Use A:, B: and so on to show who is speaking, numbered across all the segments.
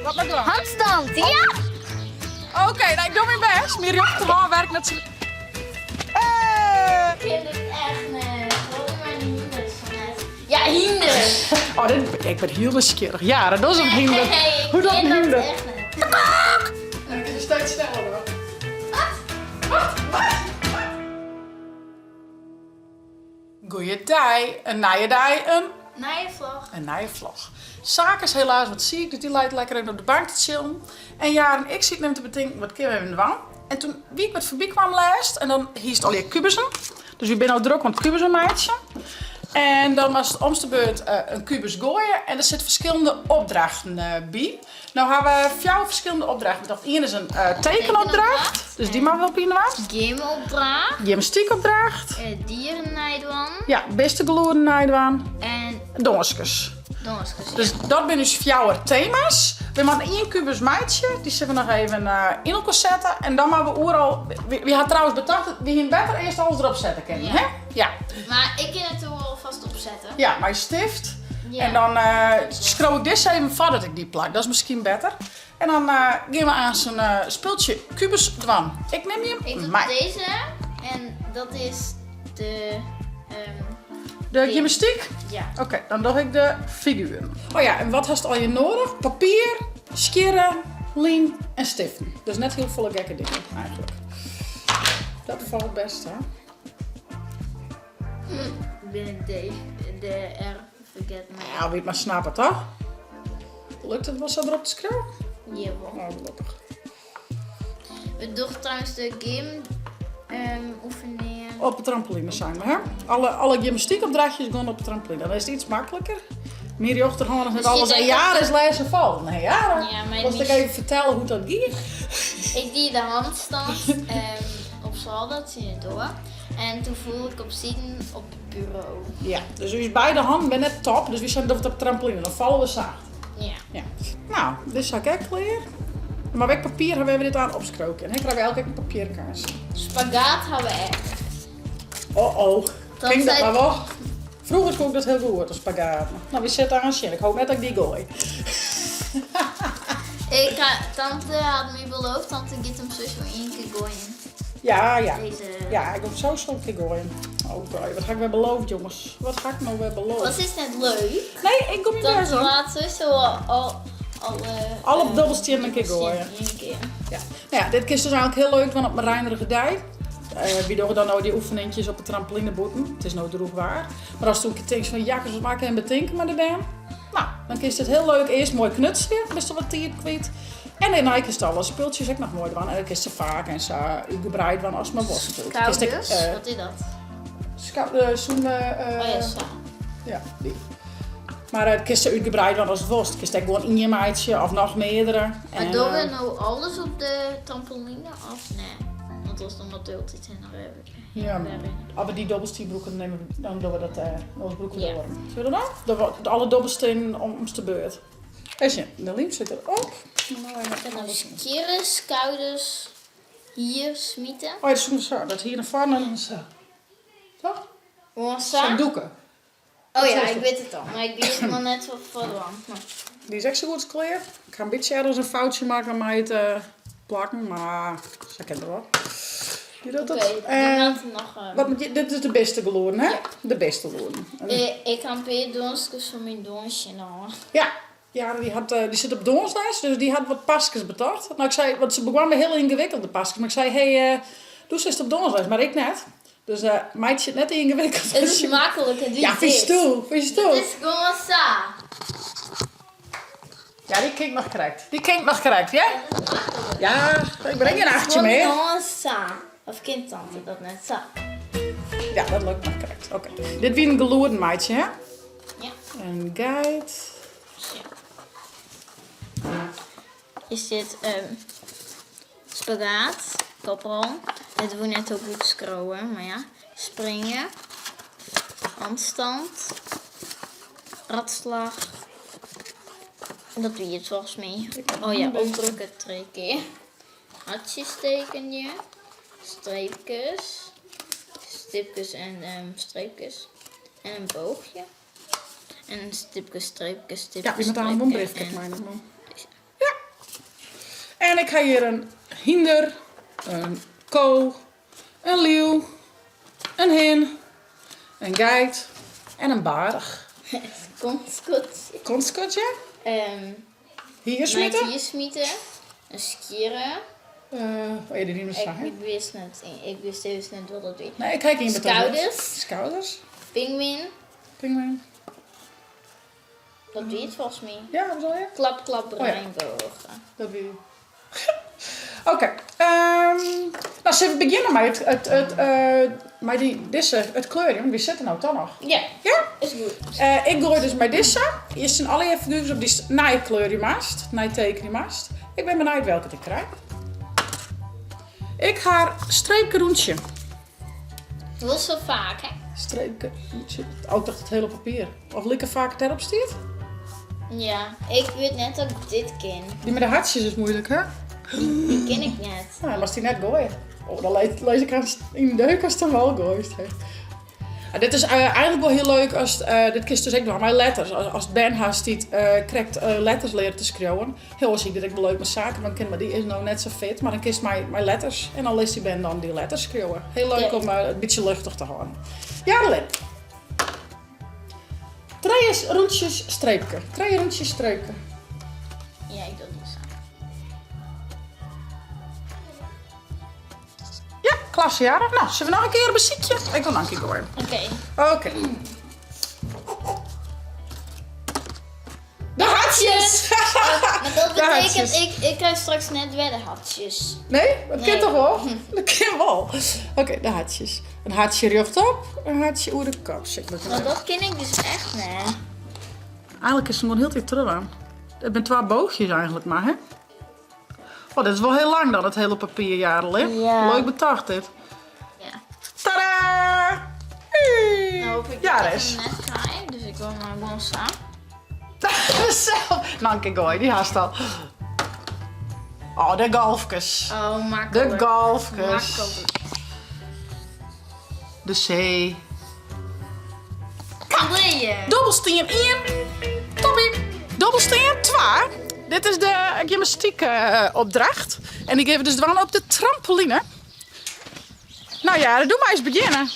A: Wat moat ik dwaan?
B: Handstand, ja!
A: Oké, nou ik doe mijn best. Mijn rjochterhân werkt net zo. Hey!
B: Ik kin dit echt net. Hoor mijn hynders van net. Ja, hynders!
A: Oh, dit, ik ben hiel nijsgjirrich. Ja, dat is in hynder.
B: Nee, ik
A: Hoe dat
B: kin
A: een
B: dat
A: hynder?
B: echt net.
A: Het is steeds sneller hoor. Wat? Wat? Goeiedei, in nije dei, in
B: Nije vlog.
A: In nije vlog. Saak is helaas wat siik, dus dy leit lekker even op de bank te chillen. En Jaren, ik siet even te betinken, wat kinne we even dwaan? En toen wie ik wat foarby kwam lêst en dan hiest allegear kubussen. Dus wy binne no drok oan it kubussen meitsjen. En dan moatst omste beurt in kubus goaie en der sit ferskillende opdrachten by. No ha we fjouwer ferskillende opdrachten betocht. Ien is in tekenopdracht, dus dy moatte we op yninoar.
B: Gymopdracht.
A: Gymnastykopdracht.
B: Dieren neidwaan.
A: Ja, bistegelûden neidwaan.
B: En
A: dânskes.
B: Dânskes, ja.
A: Dus dat binne ús fjouwer tema's. We moatte ien kubus meitsje, dy sille we noch even yn elkoar sette. En dan moatte we oeral, wy ha trouwens betocht dat wy hiene better earst alles derop sette kinnen, hè? Ja.
B: Mar ik kin it der wol fast op sette.
A: Ja, mei stift. En dan skriuw ik dizze even foardat ik dy plak. Dat is miskien better. En dan gean we aanst in spultsje kubus dwaan. Ik nim jim
B: Ik doe
A: mei.
B: deze en dat is de
A: De gymnastyk?
B: Ja.
A: Oké, dan doch ik de figueren. Oh ja, en wat hast allegear noadich? Papier, skjirre, lym en stiften. Dus net hiel folle gekke dingen eigentlik. Dat falt best ta.
B: Ik bin de D, de R fergetten.
A: Ja, wie it mar snappe, toch? Lukt it wol sa derop te skriuwen?
B: Jawol.
A: Oh, gelokkich.
B: We dogge trouwens de gym oefeningen.
A: Op de trampoline zijn we, hè? Alle, alle gymnastiekopdrachtjes gaan op de trampoline. Dan is it iets makliker. Myn rjochterhân is net alles en Jaren is lêsten fallen. Nee, Jaren.
B: Ja, maar
A: Wolst ik even fertelle hoe't dat gie?
B: Ik die de handstand op zolder tsjin de doar. En toen foel ik op siden op het bureau.
A: Ja, dus ús beide hannen binne net top, dus wy seinen doch it op de trampoline, dan falle we sacht.
B: Ja.
A: Ja. Nou, dizze ha ik ek klear. Mar welk papier hawwe we dit oan opskriuwe kinnen? Ik krij elk ek in papierkaars.
B: Spagaat hawwe we ek.
A: Oh oh,
B: Dat
A: kin ik dat
B: zei-
A: mar wol? Froeger koe ik dat hiel goed, de spagaat. Nou, wy sitte oan sjen. Ik hoop net dat ik dy goai.
B: Ik ha, tante hat my beloofd, tante giet him sowieso ien kear goaien.
A: Ja, ja.
B: Deze.
A: Ja, ik kom sowieso in kear goaien. Oh god, wat ha ik wer beloofd, jongens? Wat ha ik no wer beloofd?
B: Was is net leuk.
A: Nee, ik kom myn bêst
B: Tante
A: oan.
B: laat sowieso al, al alle,
A: Alle dobbelstiennen in kear goaien.
B: Ien kear.
A: Ja. Nou ja, dit kinst dus eigentlik hiel leuk dwaan op in reinerige dei. Wy dogge dan no dy oefeninkjes op de trampoline bûten. It is no droech waar. Mar ast in kear tinkst fan jakkers, wat moat ik even betinke mei de bern? Nou, dan kinst it hiel leuk earst moai knutselje, bist al wat tiid kwyt. En dêrnei kinst alle spultsjes ek noch moai dwaan. En dat kinst sa faak en sa útgebreid dwaan ast mar wolst natuerlik. Kinst ek,
B: Skouders, wat is dat?
A: Sûnder,
B: Oh ja, sa.
A: Ja, dy. Mar it kinst sa útgebreid dwaan ast wolst. Kinst ek gewoan ien meitsje of noch meardere.
B: Mar
A: En,
B: dogge we no alles op de trampoline of net? Want oars dan moat de hiele tiid hinne en wer.
A: Ja, as we dy dobbelstien brûke, dan neame we, dan dogge we dat dêr. Oars brûke we de
B: Ja.
A: oaren. Sille we dat dwaan? Dan we alle dobbelstiennen omste beurt. Even sjen, de lym sit derop. No even
B: En dan
A: alles yn.
B: skjirre, skouders hier smite.
A: Oh ja, dat soe sa. Dat hier nei foaren en dan sa. Toch?
B: Gewoan sa?
A: Sa dûke.
B: Oh ja, ik wit it al, mar ik wie it noch net foar dwaan.
A: Dy is ek sa goed as klear. Ik ha in bytsje ergens in foutsje makke mei it plakken, mar sa kin it wol. Dy docht it.
B: Oké, dan moat er noch.
A: Wat moet je, dit is de bistelûden, hè?
B: Ja.
A: De bistelûden.
B: Ik ha in pear dûnskes fan myn dûnsjen ôf.
A: Ja, ja dy hat, dy sit op dûnsles, dus dy hat wat paskes betocht. No, ik sei, want se begûn mei hiel yngewikkelde paskes, mar ik sei, hé, do sitst op dûnsles, mar ik net. Dus meitsje it net yngewikkeld.
B: It is maklik, it
A: Ja, fynst do, fynst do.
B: It is gewoan sa.
A: Ja, dy kin ik noch krekt. Dy kin ik noch krekt, ja? Ja, ik bin ek gjin 18 mear.
B: Gewoan sa. Of kin tante dat net sa?
A: Ja, dat lukt noch krekt. Oké. Dit wie in gelûden meitsje, hè?
B: Ja.
A: In geit.
B: Ja. Is dit spagaat, koprol. It woe net hiel goed skriuwe, mar ja. Springe, handstand, ratslag. Dat wie it folgens my. Oh ja, opdrukke trije kear. Hartsjes tekenje, streepkes, stipkes en streepkes en in bôchje. En stipkes, streepkes, stipkes,
A: Ja, wy moatte
B: streepkes
A: oan in briefke
B: en
A: meinimme. Ja. En ik ha hjir in hynder, in ko, in liuw, in hin, in geit en in baarch.
B: Konstskotsje.
A: Konstskotsje?
B: Hier
A: smite?
B: Hier smite. In skjirre.
A: Oh ja, dy rime sa,
B: Ik wist net, ik wist even net wat dat wie.
A: Nee, ik ha gjin
B: Skouders.
A: Skouders.
B: Pinguïn.
A: Pinguïn.
B: Dat wie it folgens my.
A: Ja, wat bedoel je?
B: Klap, klap, reinbôge.
A: Dat wie. Oké. No, sille we begjinne mei it, it, it, mei dy, dizze, it kleurjen, want wy sitte no toch noch.
B: Ja.
A: Ja?
B: Is goed.
A: Ik goai dus mei dizze. Hjir stean allegear figuerkes op dy'tst nij kleurje moatst, nij tekenje moatst. Ik bin benijd welke ik krij. Ik ha streepke rûntsje.
B: Wol sa faak, hè?
A: Streepke rûntsje. Oh, ik tocht it hiele papier. Of like faak it dêrop stiet?
B: Ja, ik wit net dat ik dit kin.
A: Dy mei de hartsjes is moeilik, hè?
B: Dy kin ik net.
A: Nou, moatst dy net goaie. Oh, dan lis ik hast yn de deuk ast him wol goaist, hè. Dit is eigenlik wol hiel leuk ast, dit kinst dus ek dwaan mei letters. Ast bern hast dy't krekt letters leare te skriuwen. Hiel oars hie ik dit ek wol leuk mei Sake dwaan kinnen, mar dy is no net sa fit. Mar dan kinst mei letters en dan litst dy bern dan dy letters skriuwe. Hiel leuk om it in bytsje luchtich te hâlden. Jarlin. Trije rûntsjes streepke. Trije rûntsjes streepke.
B: Ja, ik doch dy sa.
A: Ja, klasse Jara. No, sille we noch in kear besykje? Ik wol noch in kear goaien.
B: Oké.
A: Oké. De hartsjes!
B: Maar dat betekent, ik krijg straks net wer de hartsjes.
A: Nee? Dat kin toch wol? Dat kin wol. Oké, de hartsjes. In hartsje rjochtop, in hartsje oer de kop.
B: No, dat kin ik dus echt net.
A: Eigenlik is it gewoan hieltyd terug. It binne twa bôchjes eigenlik mar, hè? Oh, dit is wol hiel lang dan, it hiele papier, Jarel.
B: Ja.
A: Leuk betocht, dit.
B: Ja.
A: Tadaa!
B: Nou hoop ik
A: Ja,
B: dat ik
A: is.
B: hem net krij, dus ik wil maar gewoon sa.
A: Zelf. Nanke gooi, dy hast al. Oh, de golfkes.
B: Oh, makkelijk.
A: De golfkes.
B: Makkelijk.
A: De see.
B: Andrea.
A: Dobbelstien 1. Toppie. Dobbelstien 2. Dit is de gymnastiek opdracht. En dy gean we dus dwaan op de trampoline. Nou ja, doe mar ris begjinne.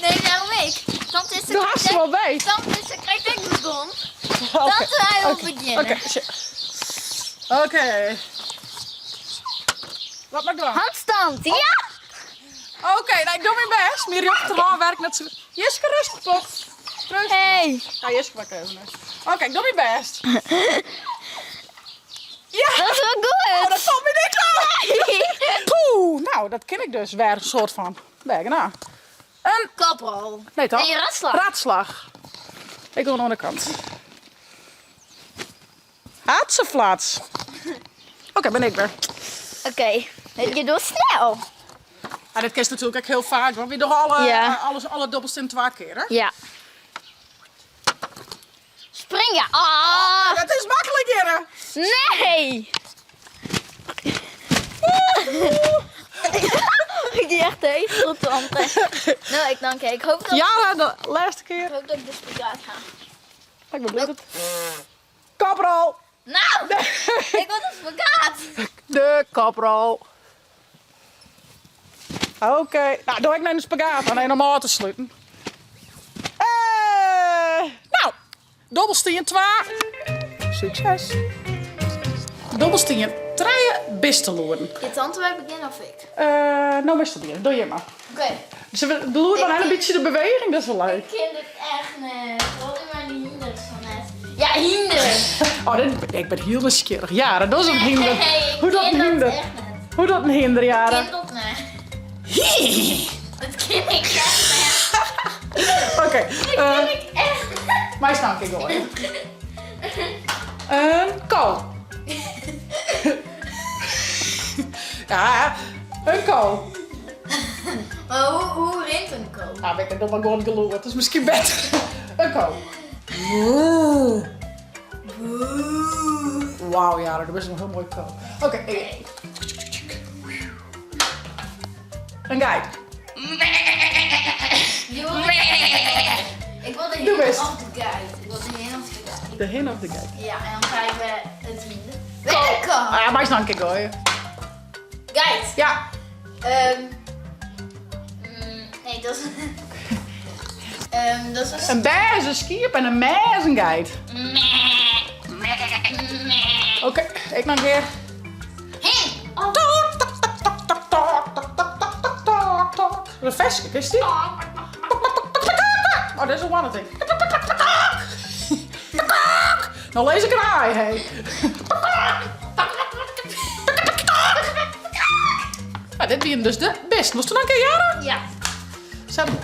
B: Nee, waarom ik? Tante is
A: Do hast der wol by.
B: Tante is krekt ek begûn. Tante, hy wil begjinne.
A: Oké. Oké. Wat moat ik dwaan?
B: Handstand, ja!
A: Oké, nou ik doe myn bêst. Myn rjochterhân werkt net sa goed. Jiske, rêstich pop. Rêstich.
B: Hey.
A: Ja, Jiske pak even. Oké, ik doe myn bêst. Ja!
B: Dat is wol goed.
A: Oh, dat falt my niks oan. Poeh, nou, dat kin ik dus wer, soart fan. Wer, nou. Een
B: Koprol.
A: Nee, toch?
B: Nee, radslag.
A: Radslag. Ik gean oan de kant. Hatseflats. Oké, bin ik wer.
B: Oké, je doet snel.
A: Ja, dit kinst natuerlik ek hiel faak, want wy dogge alle,
B: Ja.
A: alles, alle dobbelstiennen twa kear, hè?
B: Ja. Springen. Ah.
A: Dat is maklik, Jelle.
B: Nee. Ik die echt tegen tante. Nou, ik dank je. Ik hoop dat,
A: Ja, de lêste kear.
B: ik hoop dat ik de spagaat ga.
A: Ik ben blij dat... Koprol.
B: Nou, ik wil de spagaat.
A: De koprol. Oké, nou doe ik nei de spagaat dan om ôf te sluten. Nou, dobbelstien 2. Sukses. Dobbelstien 3 bistelûden.
B: Je tante wij beginnen of ik?
A: No meist begjinne, doe jim mar.
B: Oké.
A: De lûden dan een bytsje de beweging, dat is wol leuk.
B: Ik kin dit echt net. Wat in mijn hinders van net. Ja, hinders.
A: Oh, dit, ik ben hiel nijsgjirrich. Ja, dat is in hinder.
B: Nee, ik
A: Hoe dat
B: kin
A: in
B: dat
A: hinder?
B: echt net.
A: Hoe dat in hinder, Jara?
B: Ik kin dat net. Dat kin ik echt net.
A: Oké.
B: Dat kin ik echt net.
A: Mij snap ik hoor. Een ko. Ja, een ko.
B: Maar hoe rint een ko?
A: Ah, ik heb maar gewoon geloerd. Dat is miskien better. Een ko. Wauw, ja, dat is een hiel moai ko. Oké. Een geit.
B: Ik wil de
A: Doe
B: hin
A: best.
B: of de geit. Ik wil de hin of de geit.
A: De hin of de geit?
B: Ja, en dan krijgen we het hinder. Welkom!
A: Ah, maar eens nog een keer gooien.
B: Geit.
A: Ja.
B: Nee, dat is. Dat is
A: in bê is in skiep en in mê is in geit. Oké, ik noch in kear.
B: Hin.
A: Tok, tok, tok, tok, tok, tok, tok, tok, tok, tok, tok, tok. De ferske, kinst dy? Oh, dat is in one thing. No lis ik in aai, hé. Nou, dit wienen dus de bisten. Wolst noch in kear hearre?
B: Ja.
A: Set him op.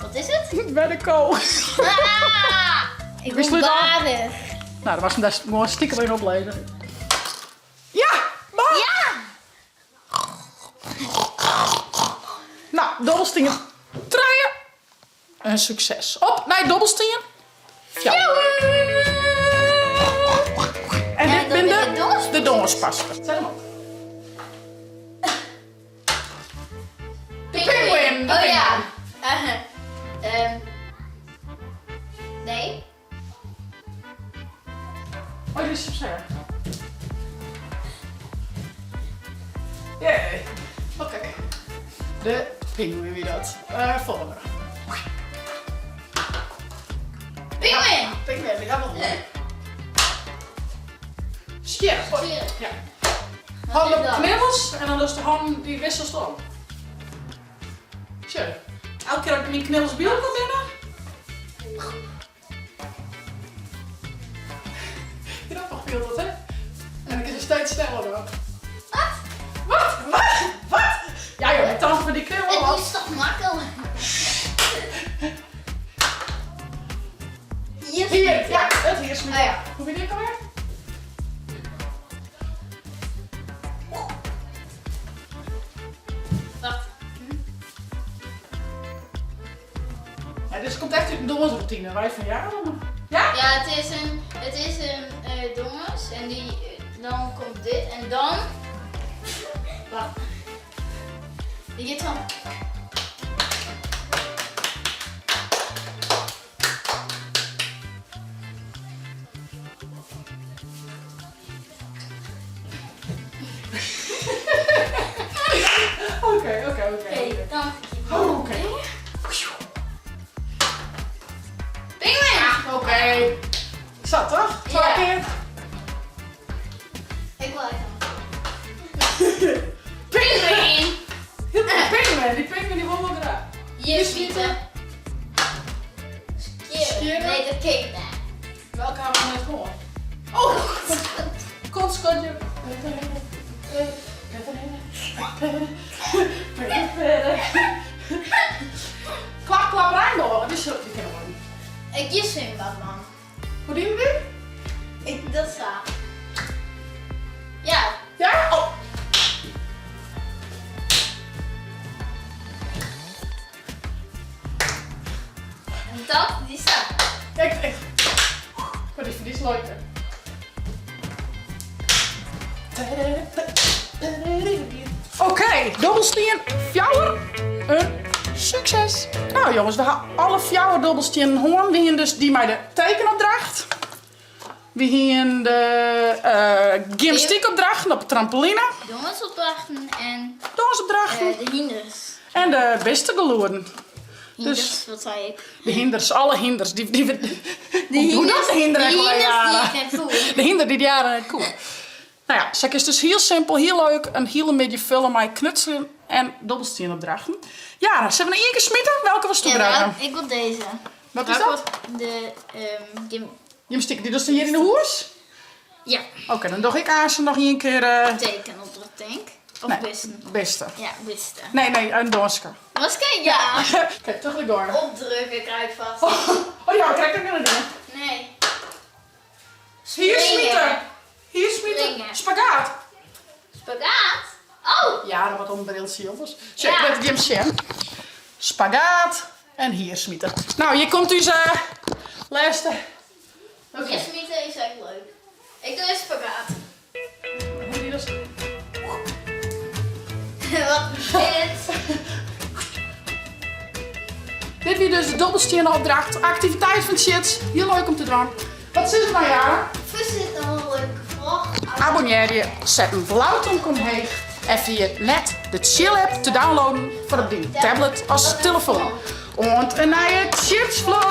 B: Wat is it?
A: By de ko.
B: Ah, ik
A: Wie
B: ben
A: sluit af?
B: baardig.
A: Nou, dan was hem daar gewoan stiekem even oplizzen. Ja! Man!
B: Ja!
A: Nou, dobbelstien trije. In sukses. Op nei dobbelstien fjouwer. En dit binne de, de dûnspaskes. Set him op. De pinguïn.
B: Oh ja. Nee.
A: Oh, dit is op Jee. Oké. De pinguïn wie dat. Volgende.
B: Pinguïn!
A: Pinguïn, die hebben we al. Skjirre. Ja. Hannen op de knibbels en dan dus de hannen dy wisselst om. Sjoch, elke kear as ik myn knibbels by elkoar binne. Grappich fielt dat, hè? En ik is er steeds sneller dan.
B: Wat?
A: Wat? Wat? Wat? Ja joh, ik tand voor die knibbel.
B: Het is toch makkelijk? Hier,
A: Hier, ja, het hier is
B: Oh ja.
A: Hoe ben ik alweer?
B: Wacht.
A: Ja, dit komt echt uit een donsroutine. Wij van ja, ja?
B: Ja, het is een dons en die, dan komt dit en dan. Wacht. Die gaat dan.
A: Oké, oké, oké.
B: Oké, dan.
A: Oké.
B: Pinguïn!
A: Oké. Zat toch? Twa
B: Ja.
A: kear.
B: Ik wil echt een Pinguïn!
A: Pinguïn, die pinguïn die wil wel graag.
B: Hier schieten. Skeren. Nee, dat ken ik niet.
A: Welke hebben we net gehoord? Oh! Kontskotje. Klap, klap, Rijnboog. Die zult je kennen.
B: Ik kies geen Batman.
A: Hoe doen we dit?
B: Ik, dat staat. Ja.
A: Ja? Oh.
B: En dat, die staat.
A: Kijk, echt. Maar die is leuker. Oké, dobbelstien, fjouwer, in sukses. Nou jongens, we ha alle fjouwer dobbelstiennen hân. We hienen dus dy mei de tekenopdracht. We hienen de gymnastykopdrachten op de trampoline.
B: Dûnsopdrachten en
A: Dûnsopdrachten.
B: de hynders.
A: En de bistegelûden.
B: Hynders,
A: Dus,
B: wat zei ik?
A: De hynders, alle hynders. Die, die,
B: De
A: Hoe dat de hynder
B: de
A: echt wel
B: hynders
A: jaren.
B: die ik net voel.
A: De hynder die de jaren net koe. Nou ja, sa is dus hiel simpel, hiel leuk. In hiele middei fulle mei knutselen en dobbelstienopdrachten. Ja, sille we noch ien kear smite? Welke wolst do
B: Ja,
A: graach?
B: nou, ik wil deze.
A: Wat is dat?
B: De gym...
A: Gymnastyk, dy dochst hjir yn 'e hûs?
B: Ja.
A: Oké, dan doch ik aanst noch ien kear.
B: Tekenopdracht, denk ik. Of
A: Nee,
B: bisten.
A: Bisten.
B: Ja, bisten.
A: Nee, nee, in dûnske.
B: Dûnske? Ja.
A: Oké, tagelyk door.
B: Opdrukken krijg ik vast.
A: Oh, ja, ik krijg ook nog een ding.
B: Nee.
A: Hier
B: Springen.
A: smiten. Hier smiten.
B: Springen.
A: Spagaat.
B: Spagaat? Oh!
A: Ja, dat wordt een briltje, jongens. Check,
B: Ja.
A: let het jim zien. Spagaat en hier smiten. Nou, hier komt onze laatste. Oké.
B: Hier smiten is echt leuk. Ik doe een spagaat.
A: Hoe doe je dat?
B: Wat is dit?
A: Dit wie dus de dobbelstienopdracht. Aktiviteit fan Tjits. Hiel leuk om te dwaan. Wat is it nou, Jara?
B: Fust is nog een leuke vlog.
A: Abonneer. Abonnearje, set in blau tomke omheech en ferjit net de Tsjil-app te downloaden foar op dyn tablet as telefoan. Oant in nije Tjitsvlog!